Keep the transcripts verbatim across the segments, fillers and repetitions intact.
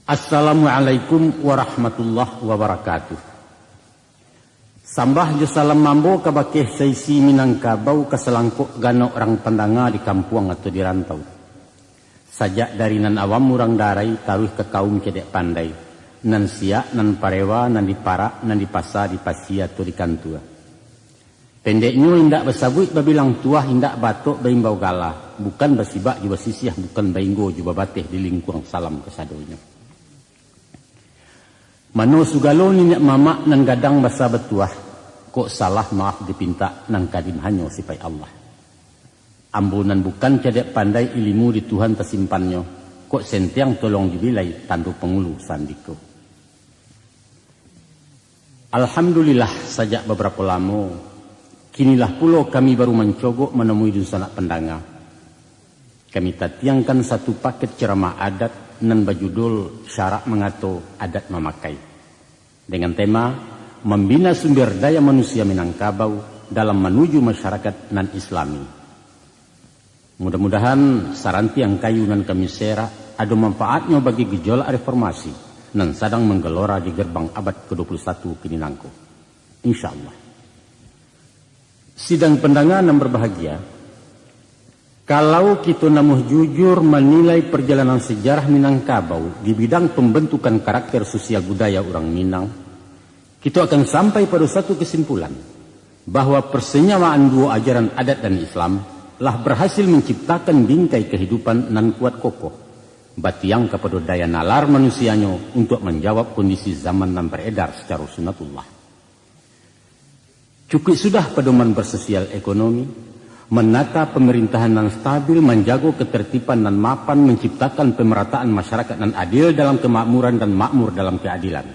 Assalamualaikum warahmatullahi wabarakatuh. Sambah jo salam mambo kabakeh saisi Minangkabau, ka salangkok ganok rang pandanga di kampuang atau di rantau. Sajak dari nan awam urang darai taruih ka kaum cadiak pandai, nan siak, nan parewa, nan di parak, nan di pasa, di pasia atau di kantua. Pendeknyo, indak basabuik babilang tuah, indak batok baimbau gala, bukan basibak jo basisiah, bukan bainggo jo babateh, di lingkuang salam kasadonyo. Mano sugalo niniak mamak nan gadang basa batuah, kok salah maaf dipintak, nan kadim hanyo sipaik Allah. Ambo nan bukan cadiak pandai, ilimu di Tuhan tasimpannyo, kok sentiang tolong dibilai, tando pangulu sandiko. Alhamdulillah, sajak babarapo lamo, kinilah pulo kami baru mancogok manemui dunsanak pandanga. Kami tatiangkan satu paket ceramah adat nan bajudul Syarak Mangato Adat Mamakai, dengan tema Mambina Sumber Daya Manusia Minangkabau dalam Manuju Masyarakat nan Islami. Mudah-mudahan sarantiang kayu nan kami serak ado manfaatnyo bagi gejolak reformasi nan sadang manggelora di gerbang abad kedua puluh satu kini nangko. Insya Allah. Sidang pandanga nan berbahagia, kalau kito namuah jujur manilai parjalanan sajarah Minangkabau di bidang pambantukan karakter sosial budaya urang Minang, kito akan sampai pado satu kasimpulan, bahwa parsenyawaan duo ajaran adat dan Islam lah barhasil manciptakan bingkai kahidupan nan kuat kokoh, batiang kapado daya nalar manusianyo untuak manjawab kondisi zaman nan baredar sacaro sunatullah. Cukuik sudah padoman basosial ekonomi, manata pamarintahan nan stabil, manjago katartiban nan mapan, manciptakan pamarataan masyarakat nan adil dalam kamakmuran dan makmur dalam kaadilan.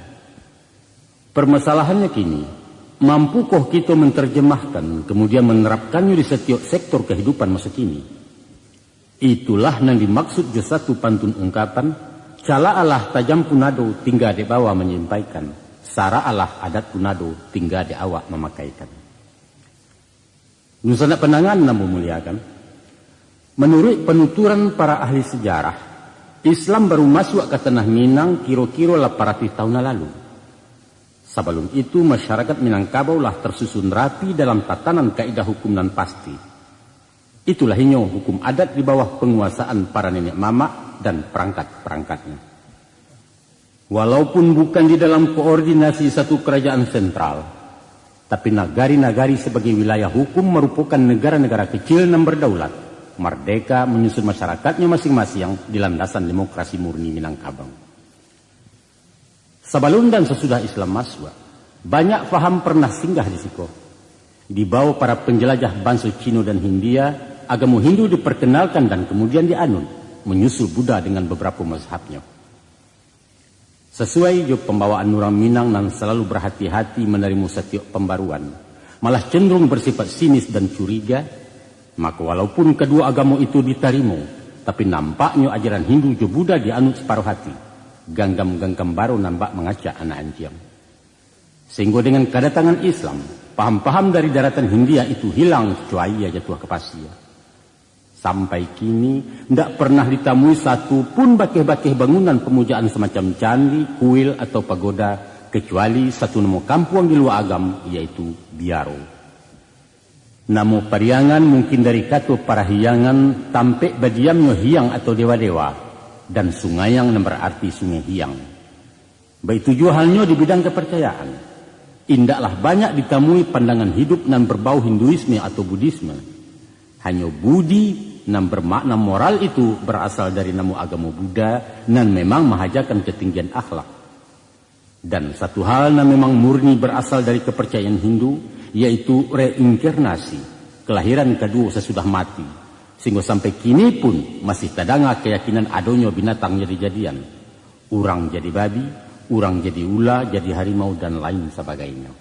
Parmasalahannyo kini, mampukoh kito mantarjamahkan, kamudian manerapkannyo di satiok sektor kahidupan maso kini? Itulah nan dimaksud jo satu pantun ungkapan, "Calak alah tajam pun ado, tingga dek bawa manyampaikan. Sarak alah adat pun ado, tingga dek awak mamakaikan." Dunsanak pandanga nan ambo muliakan, manuruik panuturan para ahli sajarah, Islam baru masuak ka tanah Minang kiro-kiro lapan ratuih tahun nan lalu. Sabalun itu, masyarakat Minangkabau lah tarsusun rapi dalam tatanan kaidah hukum nan pasti. Itulah inyo hukum adat di bawah panguasaan para niniak mamak dan parangkat-parangkatnyo. Walaupun bukan di dalam koordinasi satu karajaan sentral, tapi nagari-nagari sabagai wilayah hukum marupokan nagara-nagara kecil nan bardaulat, mardeka manyusun masyarakatnyo masing-masing di landasan demokrasi murni Minangkabau. Sabalun dan sasudah Islam masuak, banyak faham parnah singgah di siko. Dibawa para panjalajah banso Cino dan Hindia, agamo Hindu diparkenalkan dan kamudian dianut, manyusul Buddha dengan babarapo mazhabnyo. Sasuai jo pambawaan urang Minang nan salalu bahati-hati manarimo satiok pambaruan, malah cenderung barsipaik sinis dan curiga, mako, walaupun kaduo agamo itu ditarimo, tapi nampaknyo ajaran Hindu jo Buddha dianut saparuah hati, ganggam-ganggam baro nan bak mangacak anak anjiang. Sahinggo dengan kadatangan Islam, paham-paham dari daratan Hindia itu hilang co aia jatuah ka pasia. Sampai kini, ndak parnah ditamui satu pun bakeh-bakeh bangunan pamujaan samacam candi, kuil, atau pagoda, kacuali satu namo kampuang di lua agam, yaitu Biaro. Namo Pariangan mungkin dari kato parahiangan, tampek badiamnyo hiang atau dewa-dewa, dan Sungaiang nan bararti Sungai Hiang. Baitu juo halnyo di bidang kaparcayaan. Indaklah banyak ditamui pandangan hidup nan berbau Hinduisme atau Buddhisme. Hanyo budi nan bermakna moral itu barasal dari namo agamo Buddha nan memang mahajakan katinggian akhlak. Dan satu hal nan memang murni barasal dari kaparcayaan Hindu, yaitu reinkarnasi, kalahiran kaduo sasudah mati, sahinggo sampai kini pun masih tadanga kayakinan adonyo binatang jadi-jadian, urang jadi babi, urang jadi ula, jadi harimau, dan lain sabagainyo.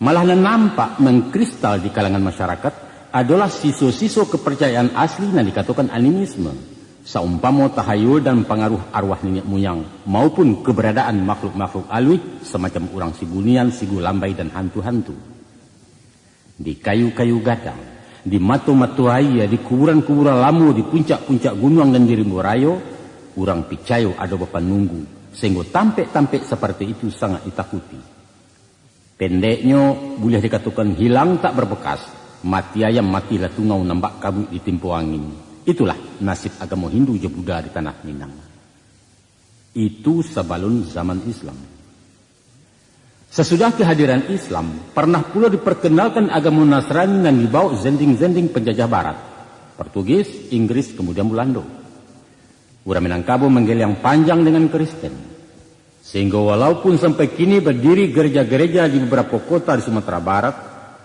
Malah nan nampak mangkristal di kalangan masyarakat adolah siso-siso kaparcayaan asli nan dikatokan animisme, saumpamo tahayul dan pangaruh arwah niniak muyang, maupun kabaradaan makhluk-makhluk aluih samacam urang Sibunian, Sigulambai, dan hantu-hantu. Di kayu-kayu gadang, di mato-mato aia, di kuburan-kuburan lamo, di puncak-puncak gunuang, dan di rimbo rayo, Urang picayo ado bapanunggu, sahinggo tampek-tampek saparti itu sangaik ditakuti. Pendeknyo, buliah dikatokan hilang tak barbakas, mati ayam mati lah tungau nan bak kabuik ditimpo angin. Itulah nasib agamo Hindu jo Buddha di tanah Minang. Itu sabalun zaman Islam. Sasudah kehadiran Islam, parnah pulo diparkenalkan agamo Nasrani nan dibaok zending-zending panjajah Barat, Portugis, Inggris, kamudian Bulando. Urang Minangkabau manggeliang panjang dengan Kristen. Sahinggo walaupun sampai kini badiri gereja-gereja di babarapo kota di Sumatera Barat,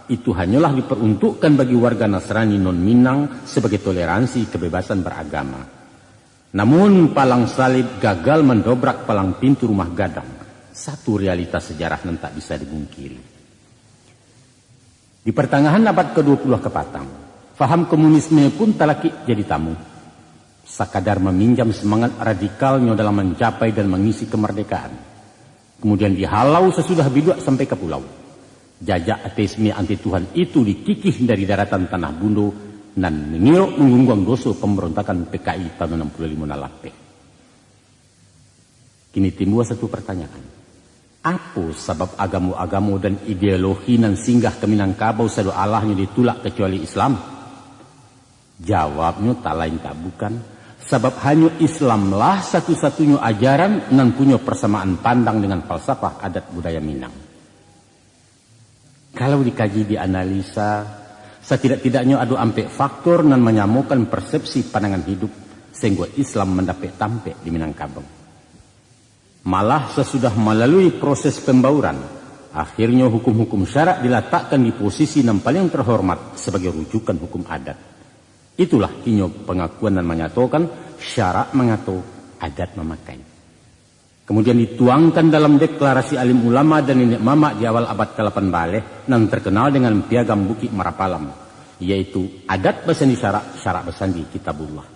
itu hanyolah diparuntukkan bagi warga Nasrani non-Minang sabagai toleransi kabebasan baragama. Namun, palang salib gagal mandobrak palang pintu rumah gadang, satu realitas sejarah nan tak bisa dibungkiri. Di partangahan abad kadua puluah kapatang, faham komunisme pun talakik jadi tamu, sakadar maminjam samangat radikalnyo dalam mancapai dan mangisi kamardekaan. Kamudian dihalau sasudah biduak sampai ka pulau. Jajak ateisme anti Tuhan itu dikikih dari daratan tanah bundo nan mangirok manggungguang doso pambarontakan P K I taun anam puluah limo nan lapeh. Kini timbua satu partanyaan. Apo sabab agamo-agamo dan ideologi nan singgah ka Minangkabau sado alahnyo ditulak kacuali Islam? Jawabnyo tak lain tak bukan, sabab hanyo Islamlah satu-satunyo ajaran nan punyo parsamaan pandang dengan falsafah adat budaya Minang. Kalau dikaji, dianalisa, satidak-tidaknyo ado ampek faktor nan manyamokan persepsi pandangan hidup, sahinggo Islam mandapek tampek di Minangkabau. Malah sasudah malalui proses pambauran, akhirnyo hukum-hukum syarak dilatakkan di posisi nan paliang tarhormat sabagai rujukan hukum adat. Itulah inyo pangakuan nan manyatokan, syarak mangato, adat mamakai. Kamudian dituangkan dalam deklarasi alim ulama dan niniak mamak di awal abad kalapan baleh, nan tarkenal dengan Piagam Bukik Marapalam, yaitu adat basandi syarak, syarak basandi Kitabullah.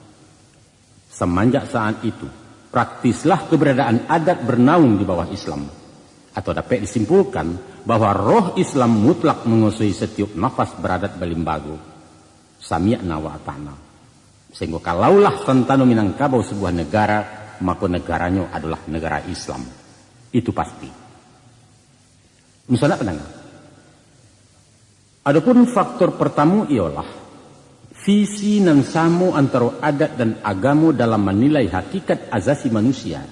Samanjak saat itu, praktislah kabaradaan adat barnaung di bawah Islam. Atau dapek disimpulkan bahwa roh Islam mutlak manguasai satiok nafas baradat balimbago. Sami'na wa ata'na. Sahinggo kalaulah santano Minangkabau sabuah nagara, mako nagaranyo adolah nagara Islam. Itu pasti. Dunsanak pandanga. Adopun faktor partamo iyolah, visi nan samo antaro adat dan agamo dalam manilai hakikat azasi manusia,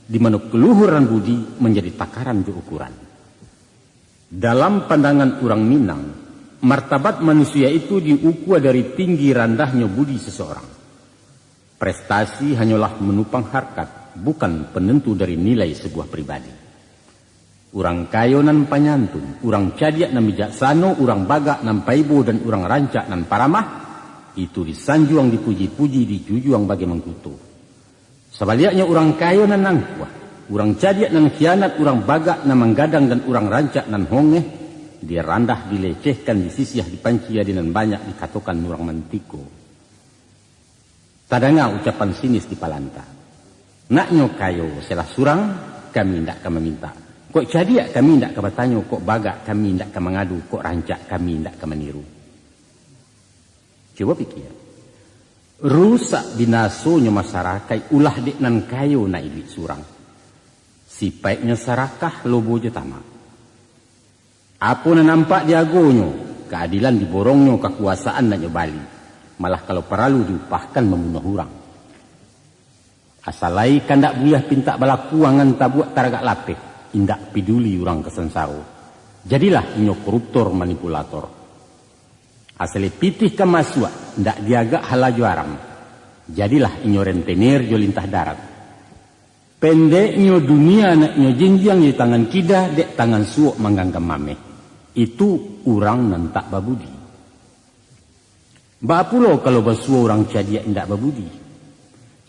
di mano kaluhuran budi manjadi takaran jo ukuran. Dalam pandangan urang Minang, martabat manusia itu diukua dari tinggi randahnyo budi seseorang. Prestasi hanyolah manupang harkat, bukan panantu dari nilai sabuah pribadi. Urang kayo nan panyantun, urang cadiak nan bijaksano, urang bagak nan paibo, dan urang rancak nan paramah, itu disanjuang dipuji-puji, dijujuang bagai mangkuto. Sabaliaknyo, urang kayo nan angkuah, urang cadiak nan khianat, urang bagak nan manggadang, dan urang rancak nan hongeh, dirandah, dilecehkan, disisiah, dipanci, adi nan banyak dikatokan urang mantiko. Tadanga ucapan sinis di Palanta, "Naknyo kayo salah surang, kami indak ka mamintak. Kok cadiak, kami indak ka batanyo. Kok bagak, kami indak ka mangadu. Kok rancak, kami indak ka maniru." Cubo pikia. Rusak binasonyo masarakaik ulah dek nan kayo, nan iduik surang. Sipaiknyo sarakah, lobo jo tamak. Apo nan nampak diagonyo, kaadilan diborongnyo, kakuasaan nak nyo bali, malah kalau paralu diupahkan mambunuah urang. Asa lai kandak buliah pintak balaku, angan tabuak taragak lapeh, indak piduli urang ka sansaro. Jadilah inyo koruptor, manipulator. Asa lai pitih ka masuak, indak diagak halal jo haram. Jadilah inyo rentenir jo lintah darat. Pendeknyo, dunia nak nyo jinjiang di tangan kida, dek tangan suok mangganggam mameh. Itu urang nan tak babudi. Baa pulo kalau basuo urang cadiak indak babudi?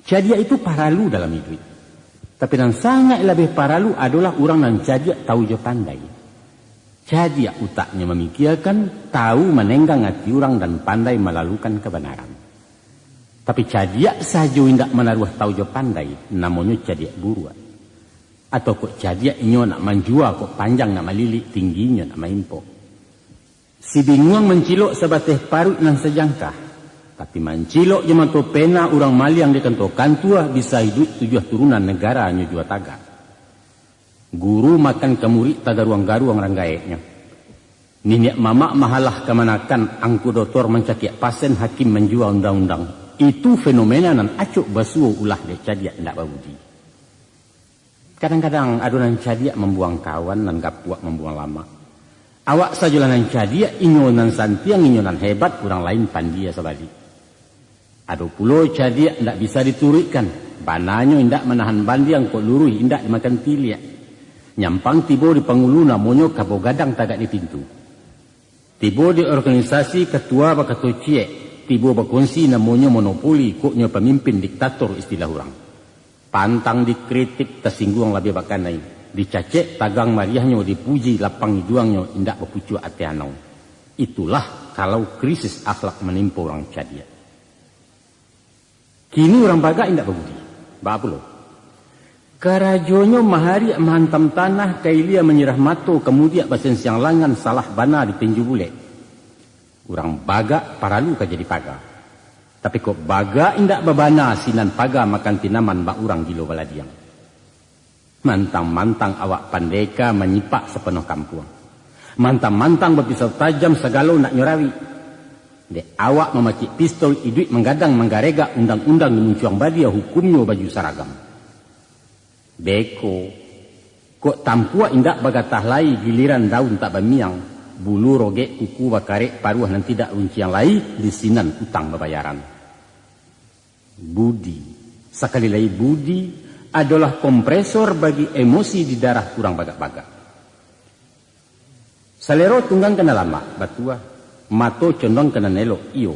Cadiak itu paralu dalam iduik. Tapi nan sangaik labiah paralu adolah urang nan cadiak tahu jo pandai. Cadiak utaknyo mamikiakan, tahu manenggang ati urang, dan pandai malalukan kabanaran. Tapi cadiak sajo indak manaruah tahu jo pandai, namonyo cadiak buruak. Atau kok cadiak inyo nak manjua, kok panjang nak malilik, tingginyo nak maimpok. Si binguang mancilok sabateh paruik nan sajangkah. Tapi mancilok jo mato pena urang maliang di kantua-kantua bisa iduik tujuah turunan nagaranyo juo tagak. Guru makan ka murik tagaruang-garuang ranggaeknyo. Niniak mamak mahalah kamanakan, angku dotor mancakiak pasen, hakim manjua undang-undang. Itu fenomena nan acok basuo ulah dek cadiak indak babudi. Kadang-kadang ado nan cadiak mambuang kawan, nan gapuak mambuang lamak. Awak sajolah nan cadiak, inyo nan santiang, inyo nan hebat, urang lain pandie sabalik. Ado pulo cadiak indak bisa dituruikkan, bananyo indak manahan bandiang, kok luruih indak dimakan tiliak. Nyampang tibo di pangulu namonyo kabo gadang tagak di pintu. Tibo di organisasi katua bakato ciek, tibo bakunsi namonyo monopoli, kok nyo pamimpin diktator istilah urang. Pantang dikritik, tasingguang labiah bakanai, dicacek tagang mariahnyo, dipuji lapang iduangnyo, indak bapucuak ati anau. Itulah kalau krisis akhlak manimpo urang cadiak. Kini urang bagak indak babudi. Baa pulo? Karajonyo mahariak mahantam tanah, ka ilia manyirah mato, ka mudiak basensiang langan, salah bana ditinju bulek. Urang bagak paralu ka jadi paga. Tapi kok bagak indak babana, sinan paga makan tinaman bak urang gilo baladiang. Mantang-mantang awak pandeka manyipak sapanuah kampuang. Mantang-mantang bapisau tajam sagalo nak nyo rawik. Dek awak mamacik pistol, iduik manggadang manggaregak, undang-undang di muncuang badia, hukumnyo baju saragam. Beko, kok tampuak indak bagatah lai, giliran daun tak bamiang, bulu rogek kuku bakarek, paruah nan tidak runciang lai, di sinan utang babayaran. Budi, sakali lai budi, adolah kompresor bagi emosi di darah urang bagak-bagak. Salero tunggang ka nan lamak, batua, mato condong ka nan elok, iyo.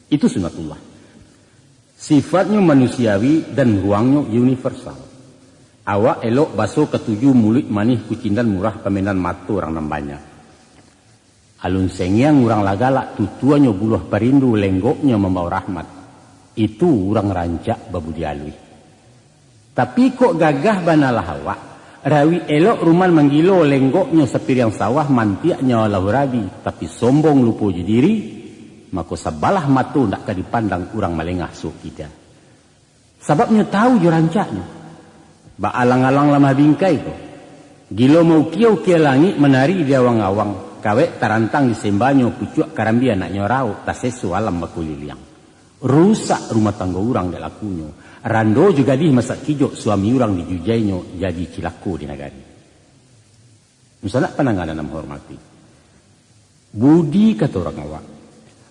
Itu sunatullah. Sifatnyo manusiawi dan ruangnyo universal. Awak elok baso katuju, muluik manih kucindan murah, pamenan mato urang nan banyak. Alun sengiang urang lah galak, tutuanyo buluah parindu, lenggoknyo mambao rahmat. Itu urang rancak babudi aluih. Tapi kok gagah banalah awak, rawik elok ruman manggilo, lenggoknyo sapiriang sawah, mantiaknyo alah urabi, tapi sombong lupo jo diri, mako sabalah mato ndak ka dipandang urang malengah sok kida. Sababnyo tahu jo rancaknyo. Baalang-alang lamah bingkai ko. Gilo maukia-ukia langik, manari di awang-awang, kawek tarantang di sembanyo, pucuak karambia nak nyo rauk, taseso alam bakuliliang. Rusak rumah tanggo urang dek lakunyo. Rando jo gadih masak kijok, suami urang dijujainyo, jadi cilako di nagari. Dunsanak pandanga nan ambo hormati. Budi, kato urang awak.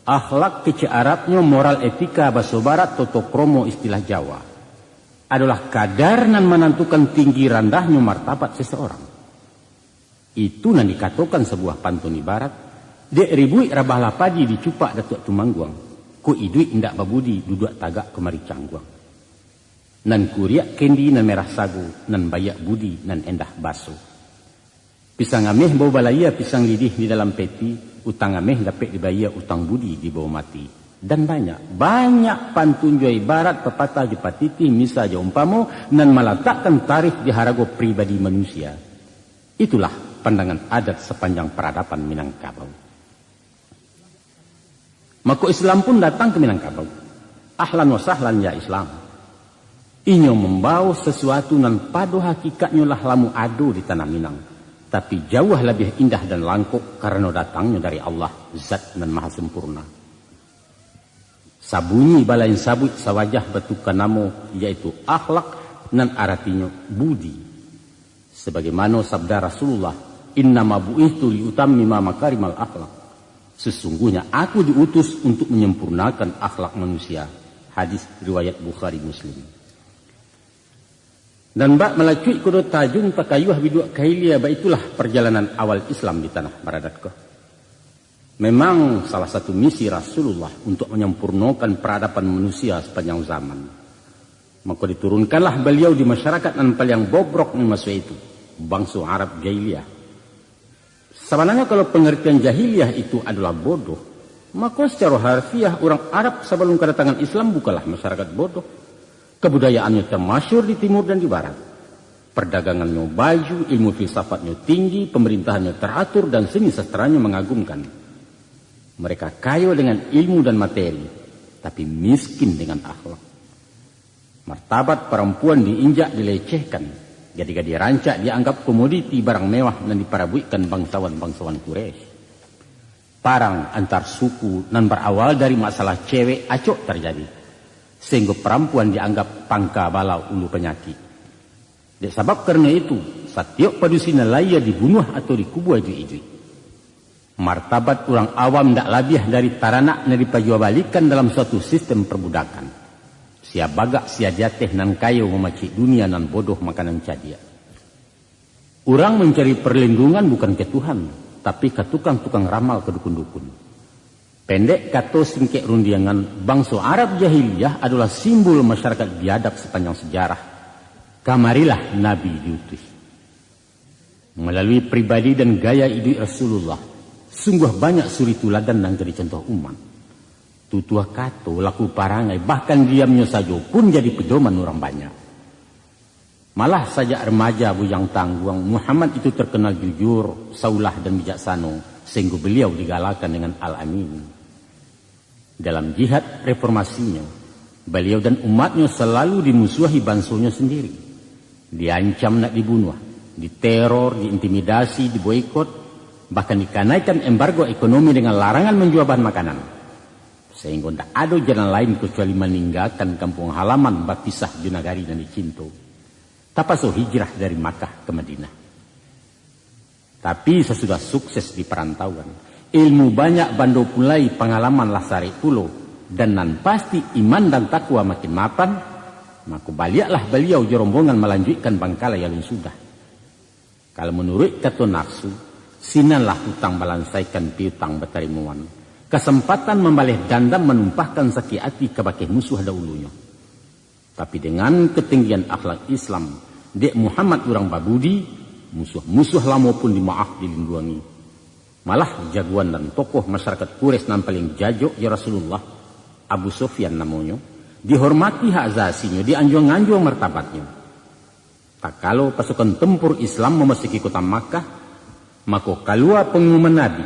Akhlak kecek Arabnyo, moral etika baso Barat, toto kromo istilah Jawa. Adolah kadar nan manantukan tinggi randahnyo martabat seseorang. Itu nan dikatokan sabuah pantun ibarat, dek ribuik rabahlah padi, dicupak Datuak Tumangguang. Ko iduik indak babudi, duduak tagak kamari cangguang. Nan kuriak kendi, nan merah sago, nan baiak budi, nan endah baso. Pisang ameh bao balayia, pisang lidih di dalam peti, utang ameh dapek dibayia, utang budi dibawa mati. Dan banyak, banyak pantun jo ibarat, papatah jo patitih, misa jo umpamo, nan malatakkan tarikh di harago pribadi manusia. Itulah pandangan adat sapanjang paradaban Minangkabau. Mako Islam pun datang ka Minangkabau. Ahlan wa sahlan ya Islam. Inyo mambawo sasuatu nan pado hakikatnyo lah lamo ado di tanah Minang, tapi jauah labiah indah dan langkok karano datangnyo dari Allah, Zat nan Maha Sempurna. Sabunyi balain sabuik, sawajah batuka namo, yaitu akhlak, nan aratinyo budi. Sabagaimano sabda Rasulullah, "Innama bu'itsu liutammima makarimal akhlak." Sesungguhnya aku diutus untuk menyempurnakan akhlak manusia. Hadis riwayat Bukhari Muslim. Dan bak malacuik kudo tajun, takayuah biduak ka ilia, baitulah perjalanan awal Islam di tanah Baradat ko. Memang salah satu misi Rasulullah untuk menyempurnakan peradaban manusia sepanjang zaman. Mako diturunkanlah baliau di masyarakat nan paliang bobrok di maso itu, bangso Arab jahiliah. Sabananyo kalau pangartian jahiliah itu adolah bodoh, mako sacaro harfiah urang Arab sabalum kadatangan Islam bukanlah masyarakat bodoh. Kabudayaannyo tamasyur di timur dan di barat. Pardagangannyo baju, ilmu filsafatnyo tinggi, pamarintahannyo taratur, dan seni sastranyo mangagumkan. Mereka kayo dengan ilmu dan materi. tapi miskin dengan akhlak. Martabat parampuan diinjak, dilecehkan, gadih-gadih rancak dianggap komoditi barang mewah nan diparabuikkan bangsawan-bangsawan Quraisy. Parang antar suku nan barawal dari masalah cewek acok tarjadi, sahinggo parampuan dianggap pangka bala ulu panyakik. Dek sabab karano itu, satiok padusi nan lahia dibunuah atau dikubua iduik-iduik. Martabat urang awam ndak labiah dari taranak nan dipajuabalikan dalam suatu sistem parbudakan. Sia bagak, sia di ateh, nan kayo mamacik dunia, nan bodoh makanan cadiak. Urang mancari parlindungan bukan ka Tuhan, tapi ka tukang-tukang ramal, ka dukun-dukun. Pendek kato, singkek rundiangan, bangso Arab jahiliah adolah simbol masyarakat biadab sapanjang sajarah. Kamarilah Nabi diutus. Malalui pribadi dan gaya iduik Rasulullah, sungguah banyak suri tuladan nan ka dicontoh umat. Tutuah kato, laku parangai, bahkan diamnyo sajo pun jadi pedoman urang banyak. Malah sajak remaja bujang tangguang, Muhammad itu terkenal jujur, saulah, dan bijaksano, sahinggo baliau digalakan dengan Al-Amin. Dalam jihad reformasinyo, baliau dan umatnyo salalu dimusuahi bansonyo sandiri. Diancam nak dibunuah, diteror, diintimidasi, diboikot, bahkan dikanaikan embargo ekonomi dengan larangan manjua bahan makanan. Sahinggo ndak ado jalan lain kacuali maninggakan kampuang halaman, bapisah jo nagari nan dicinto. Tapaso hijrah dari Makkah ka Madinah. Tapi sasudah sukses di parantauan, ilmu banyak bando pulai, pangalaman lah sarek pulo, dan nan pasti iman dan takwa makin mapan, mako baliaklah baliau jo rombongan malanjuikkan bangkalai alun sudah. Kalau manuruik kato nafsu, sinanlah utang balansaikan piutang batarimoan, kasampatan mambaleh dandam manumpahkan sakik ati kabake musuah daulunyo. Tapi dengan katinggian akhlak Islam, dek Muhammad urang babudi, musuah-musuah lamo pun dimaaf, dilinduangi. Malah jagoan dan tokoh masyarakat Quraisy nan paling jajok jo Rasulullah, Abu Sufyan namonyo, dihormati hak azasinyo, dianjuang-anjuang martabatnyo. Takalo pasukan tempur Islam mamasuki kota Makkah, mako kalua pangumuman Nabi,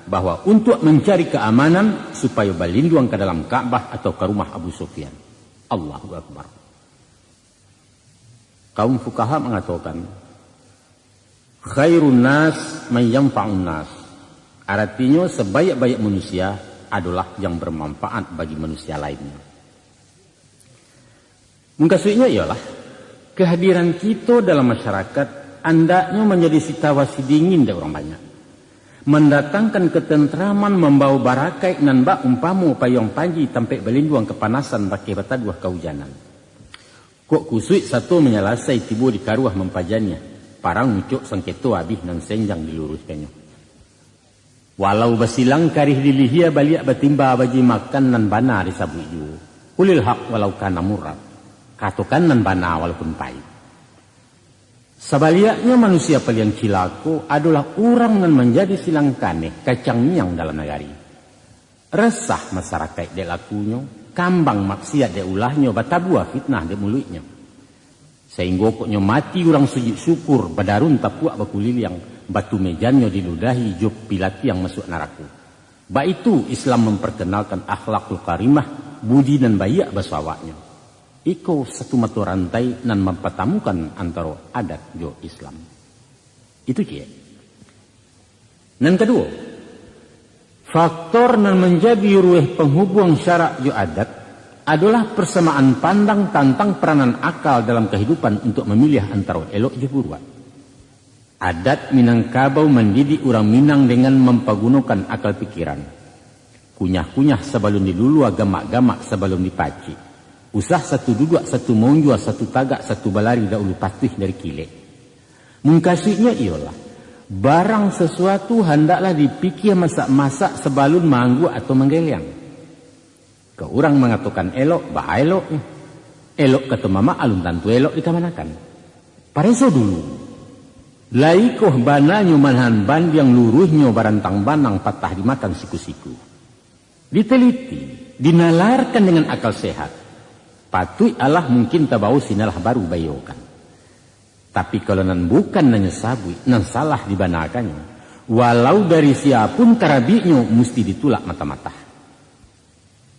bahwa untuak mancari kaamanan supayo balinduang ka dalam Ka'bah atau ka rumah Abu Sufyan. Allahu Akbar. Kaum fukaha mangatokan, "Khairun nas man yanfa'un nas." Aratinyo, sabaik-baik manusia adolah yang bermanfaat bagi manusia lainnyo. Mukasuiknyo iyolah, kehadiran kito dalam masyarakat andaknyo manjadi sitawa sidingin dek urang banyak, mandatangkan katentraman, mambawa barakaik nan bak umpamo payuang panji tampek balinduang kapanasan, bakeh bataduah kaujanan. Kok kusuik sato manyalasai, tibo di karuah mampajaniah, parang mucok sangketo abih nan senjang diluruihkannyo. Walau basilang karih dilihia, baliak batimba bajimakan, nan bana disabuik juo. Qulil haq walau kana murra. Katokan nan bana walaupun pahik. Sabaliaknyo, manusia paliang cilako adolah urang nan manjadi silang kaneh, kacang miang dalam nagari. Resah masarakaik dek lakunyo, kambang maksiat dek ulahnyo, batabua fitnah dek muluiknyo. Sainggo poknyo mati urang sujud syukur, badarun tapuak bakuliliang, batu mejannyo diludahi jo pilatiang masuak narako. Baitu Islam mamparkenalkan akhlakul karimah, budi nan baiak baso awaknyo. Iko satu mato rantai nan mampatamukan antaro adat jo Islam. Itu ciek. Nan kaduo, faktor nan manjadi rueh panghubuang syarak jo adat adolah parsamaan pandang tantang peranan akal dalam kahidupan untuak mamiliah antaro elok jo buruak. Adat Minangkabau mandidik urang Minang dengan mampagunokan akal pikiran. Kunyah-kunyah sabalun dilulua, gamak-gamak sabalun dipacik. Usah satu duduak, satu maunjua, satu tagak, satu balari, daulu patuih dari kilek. Mukasuiknyo iyolah, barang sasuatu handaklah dipikia masak-masak sabalun maangguak atau manggeleang. Kok urang mangatokan elok, baa eloknyo. Elok kato mamak alun tantu elok dikamanakan. Pareso dulu. Laikoh bananyo manahan bandiang, luruihnyo barantang banang, patah dimakan siku-siku. Diteliti, dinalarkan dengan akal sehat. Patuik alah mungkin tabao sinalah baru baiyokan. Tapi kalau nan bukan nan nyo sabuik, nan salah dibanakannyo, walau dari sia pun karabiknyo, musti ditulak mantah-mantah.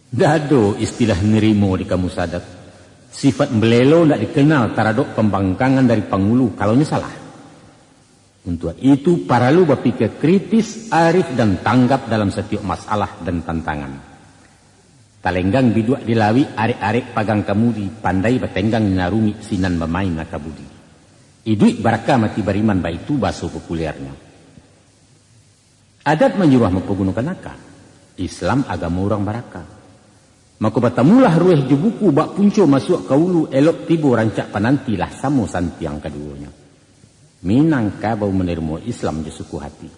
Ndak ado istilah nerimo di kamus adat. Sifat belelo ndak dikenal taradok pambangkangan dari pangulu kalau nyo salah. Untuak itu, paralu bapikir kritis, arif, dan tanggap dalam satiok masalah dan tantangan. Talenggang biduak di lawik, arek-arek pagang kamudi, pandai batenggang di narumik, sinan bamain aka budi. Iduik baraka mati bariman, baitu baso populernyo. Adat manyuruah mampagunokan aka. Islam agamo urang baraka. Mako batamulah rueh jo buku, bak punco masuak ka ulu, elok tibo rancak pananti, lah samo santiang kaduonyo. Minangkabau manarimo Islam jo suku hati.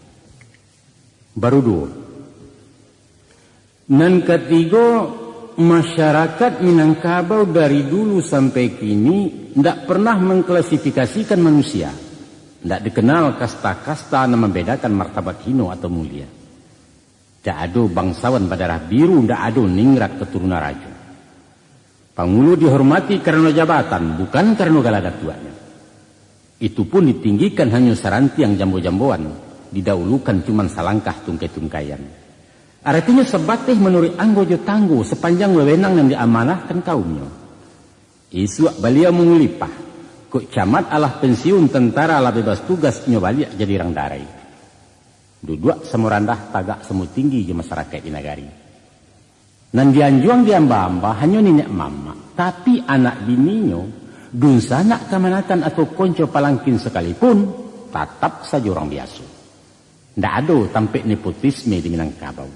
Baru duo. Nan katigo, masyarakat Minangkabau dari dulu sampai kini ndak pernah mengklasifikasikan manusia. Ndak dikenal kasta-kasta nan mambedakan martabat hino atau mulia. Ndak ado bangsawan badarah biru, ndak ado ningrat katurunan rajo. Pangulu dihormati karano jabatan, bukan karano gala datuaknyo. Itu pun ditinggikan hanyo sarantiang jambo-jamboan, didahulukan cuman salangkah tungkai-tungkaian. Aratinyo sabateh manuruik anggo jo tanggo, sapanjang wewenang nan diamanahkan kaumnyo. Isuak baliau mangulipah, kok camat alah pensiun, tentara lah bebas tugas, inyo baliak jadi rang darai. Duduak samo randah, tagak samo tinggi jo masarakaik di nagari. Nan dianjuang diamba-amba hanyo niniak mamak, tapi anak bininyo, dunsanak kamanakan atau konco palangkin sakalipun, tatap sajo urang biaso. Ndak ado tampek nepotisme di Minangkabau.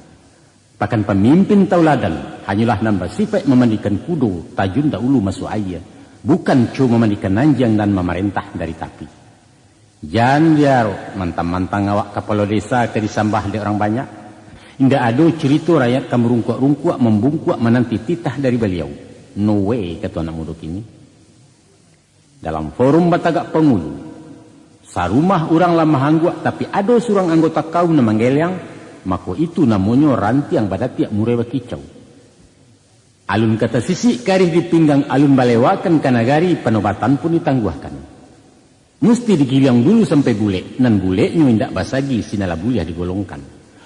Bahkan pamimpin tauladan hanyolah nan basipaik mamandikan kudo tajun dahulu masuak aia, bukan co mamandikan anjiang nan mamarentah dari tapi. Jan diarok, mantang-mantang awak kapalo desa ka disambah dek urang banyak. Indak ado curito rakyat ka marungkuak-rungkuak, mambungkuak mananti titah dari baliau. No way, kato anak mudo kini. Dalam forum batagak pangulu, sarumah urang lah mahangguak, tapi ado surang anggota kaum nan manggeliang, mako itu namonyo rantiang badatiak, murai bakicau. Alun ka tasisik karih di pinggang, alun balewakan ka nagari, panobatan pun ditangguahkan. Musti digiliang dulu sampai bulek, nan buleknyo indak basagi, sinan lah buliah digolongkan.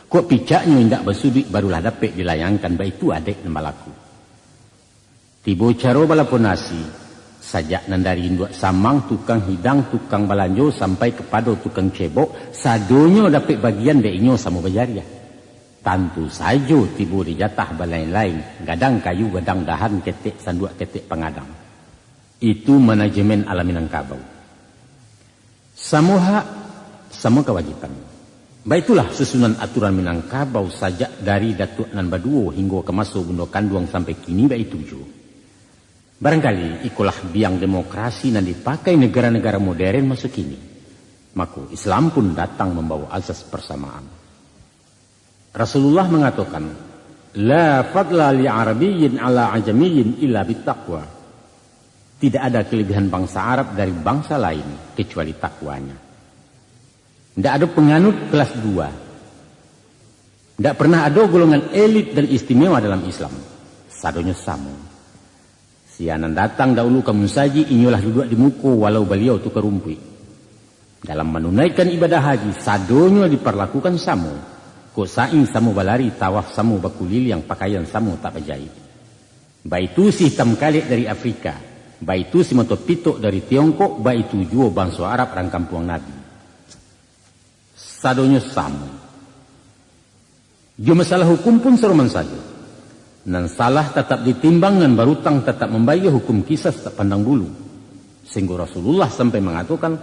Kok picaknyo indak basuduik, barulah dapek dilayangkan, baitu adaik nan balaku. Tibo caro balapor nasi, sajak nan dari induak samang, tukang hidang, tukang balanjo, sampai kapado tukang cebok, sadonyo dapek bagian dek inyo samo bajariah. Tantu sajo tibo di jatah balain-lain, gadang kayu, gadang dahan, ketek sanduak, ketek pangadang. Itu manajemen ala Minangkabau. Samo hak, samo kawajiban. Baitulah susunan aturan Minangkabau sajak dari datuak nan baduo hinggo ka maso bundo kanduang sampai kini baitu juo. Barangkali ikolah biang demokrasi nan dipakai negara-negara moderen maso kini. Mako, Islam pun datang mambawa azas parsamaan. Rasulullah mangatokan, "La fadla li Arabiyyin ala Ajamiyyin illa bittaqwa." Tidak ada kelebihan bangsa Arab dari bangsa lain kecuali takwanya. Ndak ado panganut kelas dua. Ndak pernah ado golongan elit dan istimewa dalam Islam. Sadonyo samo. Sia nan datang dahulu ka musajik, inyolah duduak di muko, walau baliau tukang rumpuik. Dalam manunaikan ibadah haji, sadonyo diparlakukan samo. Kok sa'i samo balari, tawaf samo bakuliliang, pakaian samo tak bajaik. Baitu si hitam kalek dari Afrika, baitu si mato pitok dari Tiongkok, baitu juo banso Arab rang kampuang Nabi. Sadonyo samo. Jo masalah hukum pun saroman sajo. Nan salah tatap ditimbang, nan barutang tatap mambayia, hukum kisas tak pandang bulu. Sehinggo Rasulullah sampai mangatokan,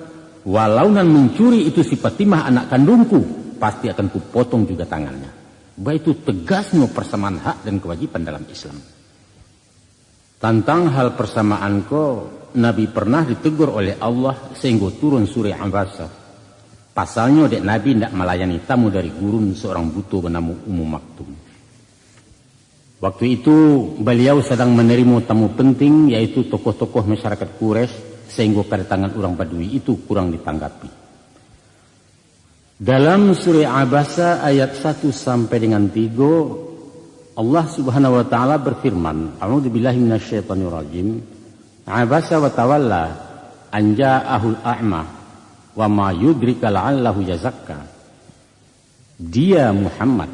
"Walau nan mancuri itu si Fatimah anak kandungku, pasti akan kupotong juga tangannya." Baitu tegasnyo parsamaan hak dan kawajiban dalam Islam. Tantang hal parsamaan ko, Nabi pernah ditegur oleh Allah sehinggo turun surah Abasa. Pasalnyo dek Nabi ndak malayani tamu dari gurun seorang buto banamo Ummu Maktum. Waktu itu, baliau sadang manarimo tamu penting, yaitu tokoh-tokoh masyarakat Quraisy, sehinggo kadatangan urang Badui itu kurang ditanggapi. Dalam surah Abasa ayat satu sampai dengan tiga, Allah Subhanahu wa Ta'ala berfirman, "A'udzubillahi minasyaitonirrajim. Abasa wa tawalla an ja'ahul a'ma, wa ma yudrika la'allahu yazakka." Dia, Muhammad,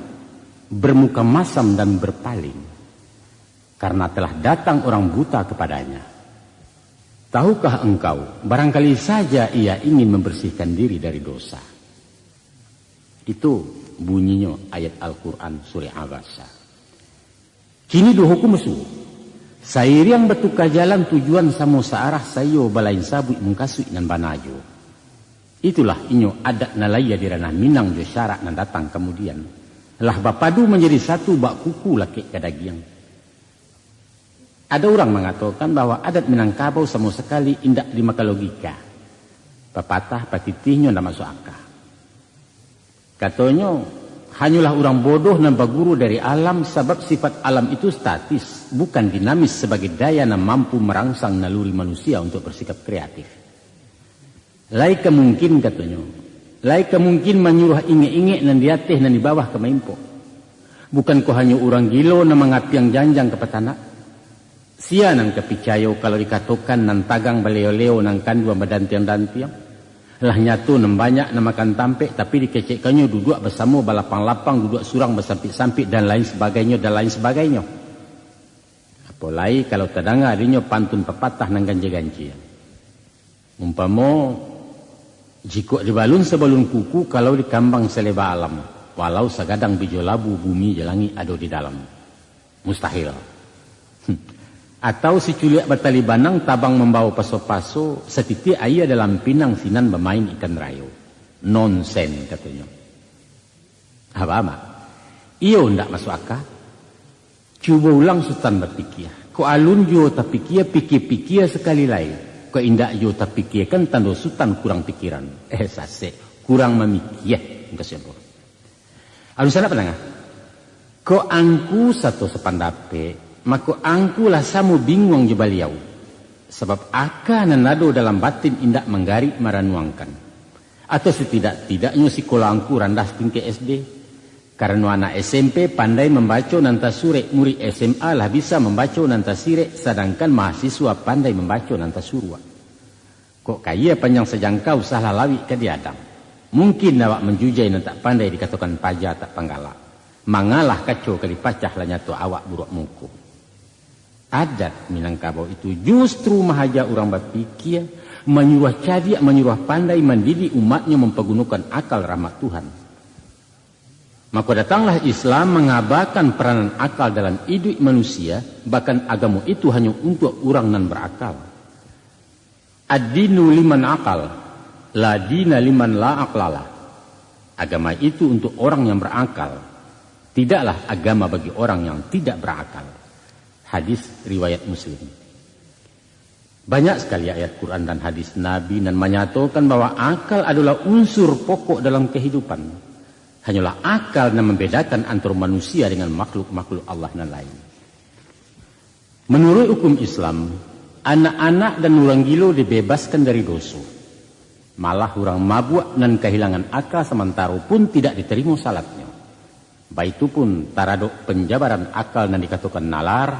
bermuka masam dan berpaling. karena telah datang orang buta kepadanya. Tahukah engkau, barangkali saja ia ingin membersihkan diri dari dosa. Itu bunyinyo ayat Al-Quran surah Abasa. Kini duo hukum basuo. Sairiang batuka jalan tujuan samo saarah saiyo balain sabuik mukasuik nan bana juo. Itulah inyo adat nan lahia di ranah Minang jo syarak nan datang kamudian. Lah bapadu manjadi satu bak kuku lakek ka dagiang. Ado urang mangatokan bahwa adat Minangkabau samo sakali indak dimakan logika. Papatah patitihnyo ndak masuak aka. Katonyo, hanyolah urang bodoh nan baguru dari alam, sabab sifat alam itu statis, bukan dinamis sabagai daya nan mampu marangsang naluri manusia untuk bersikap kreatif. Lai ka mungkin, katonyo, lai ka mungkin manyuruah ingek-ingek nan di ateh nan di bawah ka maimpok. Bukan ko hanyo urang gilo nan mangapiang janjang ka patanak? Sia nan ka picayo kalau dikatokan nan tagang baleo-leo nan kanduang badantiang-dantiang? Lah nyato nan banyak nan makan tampek, tapi dikecekkannyo duduak basamo balapang-lapang, duduak surang basampik-sampik, dan lain sabagainyo, dan lain sabagainyo. Apo lai kalau tadanga dinyo pantun papatah nan gancia-gancia. Umpamo, jikok dibalun sabalun kuku, kalau dikambang saleba alam, walau sagadang bijo labu, bumi jo langik ado di dalam. Mustahil. Hmm. Atau siculiak batali banang, tabang mambawo paso-paso, satitiak aia dalam pinang, sinan bamain ikan rayo. Nonsen, katonyo. Apa, Mak? Iyo, ndak masuak aka. Cubo ulang Sutan bapikia. Kok alun juo tapikia, pikia-pikia sakali lai. Kok indak juo tapikia, kan tando Sutan kurang pikiran. Eh, sasek. Kurang mamikia. Engka siapa? Alun sanak pandanga. Kok angku sato sapandapek, mako angku lah samo binguang jo baliau. Sabab aka nan ado dalam batin indak manggarik maranuangkan. Atau satidak-tidaknyo sikolah angku randah satingkek S D. Karano anak S M P pandai mambaco nan tasurek, murid S M A lah bisa mambaco nan tasirek, sadangkan mahasiswa pandai mambaco nan tasuruak. Kok kayia panjang sajangkau, salah lawik ka diadang. Mungkin awak manjujai nan tak pandai dikatokan paja tak panggalak. Mangalah kaco ka dipacah, lah nyato awak buruak muko. Adat Minangkabau itu justru mahaja urang bapikia, manyuruah cadiak, manyuruah pandai, mandidik umatnyo mampagunokan akal rahmat Tuhan. Mako datanglah Islam mangabakan peranan akal dalam iduik manusia, bahkan agamo itu hanyo untuak urang nan barakal. Ad-dinu liman akal, la dina liman la aqlala. Agama itu untuk orang yang berakal. Tidaklah agama bagi orang yang tidak berakal. Hadis riwayat Muslim. Banyak sakali ayat Quran dan hadis Nabi nan manyatokan bahwa akal adolah unsur pokok dalam kahidupan. Hanyolah akal nan mambedakan antaro manusia dengan makhluk-makhluk Allah nan lain. Manuruik hukum Islam, anak-anak dan urang gilo dibebaskan dari doso. Malah urang mabuak nan kahilangan aka samantaro pun tidak ditarimo salatnyo. Baitu pun taradok panjabaran akal nan dikatokan nalar,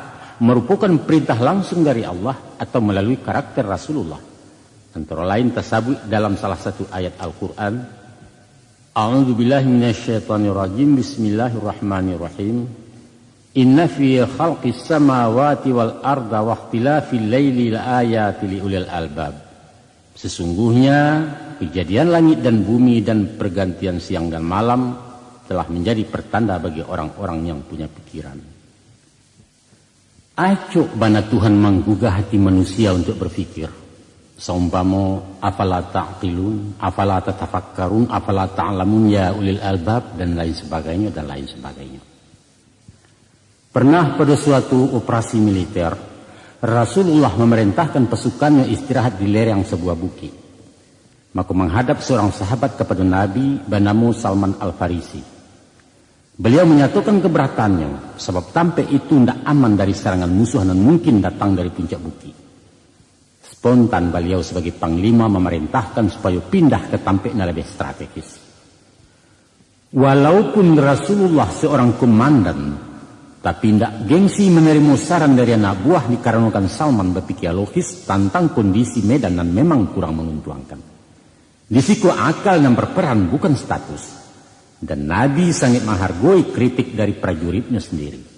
marupokan parintah langsung dari Allah atau malalui karakter Rasulullah. Antara lain tasabuik dalam salah satu ayat Al-Quran, A'udzubillahi minasyaitonirrajim. Bismillahirrahmanirrahim. Inna fi khalqis samawati wal arda wakhtilafil laili la ayati li ulil albab. Sesungguhnya kejadian langit dan bumi dan pergantian siang dan malam telah menjadi pertanda bagi orang-orang yang punya pikiran. Acok bana Tuhan manggugah hati manusia untuk berpikir. Saumpamo, "Afala ta'qilun, afala tatafakkarun, afala ta'lamun ya ulil albab," dan lain sebagainya, dan lain sebagainya. Pernah pada suatu operasi militer, Rasulullah memerintahkan pasukannya istirahat di lereng sebuah bukit. Maka menghadap seorang sahabat kepada Nabi bernama Salman Al-Farisi. Beliau menyatakan keberatannya, sebab tampek itu ndak aman dari serangan musuh nan mungkin datang dari puncak bukit. Spontan beliau sebagai panglima memerintahkan supaya pindah ke tampek nan lebih strategis. Walaupun Rasulullah seorang komandan, tapi ndak gengsi menerima saran dari anak buah dikaranokan Salman berpikir logis tentang kondisi medan nan memang kurang menguntungkan. Di siko akal nan berperan, bukan status. Dan Nabi sangat menghargai kritik dari prajuritnya sendiri.